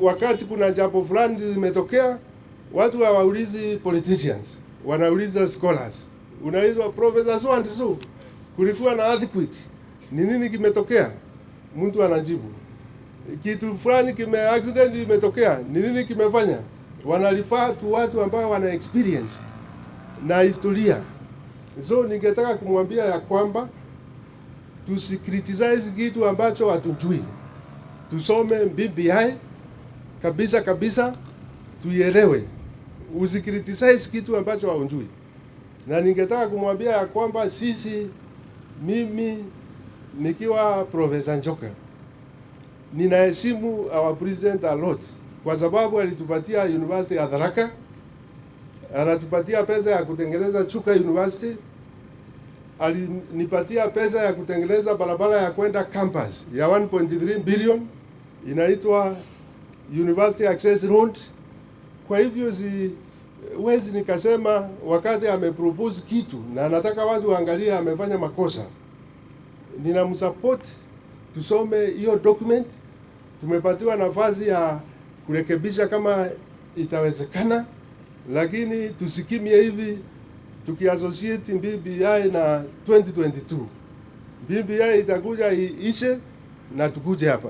Wakati kuna jambo fulani limetokea, watu hawaulizi politicians, wanauliza scholars. Unaitwa professor so and so, kulikuwa na earthquake, ni nini kimetokea? Mtu anajibu kitu fulani kime accident imetokea, ni nini kimefanya? Wanarefer tu watu ambao wana experience na historia. So ningetaka kumwambia ya kwamba tusicriticize kitu ambacho hatujui, tusome BBI kabisa kabisa, tuielewe. Usicriticize kitu ambacho haujui. Na ningetaka kumwambia ya kwamba sisi, mimi nikiwa Professor Njoka, ninaheshimu our president a lot kwa sababu alitupatia university ya Tharaka, anatupatia pesa ya kutengeneza Chuka University, alinipatia pesa ya kutengeneza barabara ya kwenda campus ya 1.3 billion inaitwa University Access Road. Kwa hivyo siwezi nikasema wakati amepropose kitu na anataka watu waangalie amefanya makosa, ninamsupport tusome hiyo document. Tumepatiwa nafasi ya kurekebisha kama itawezekana, lakini tusikimie hivi tukiassociate BBI na 2022. BBI itakuja iishe na tukuje hapa.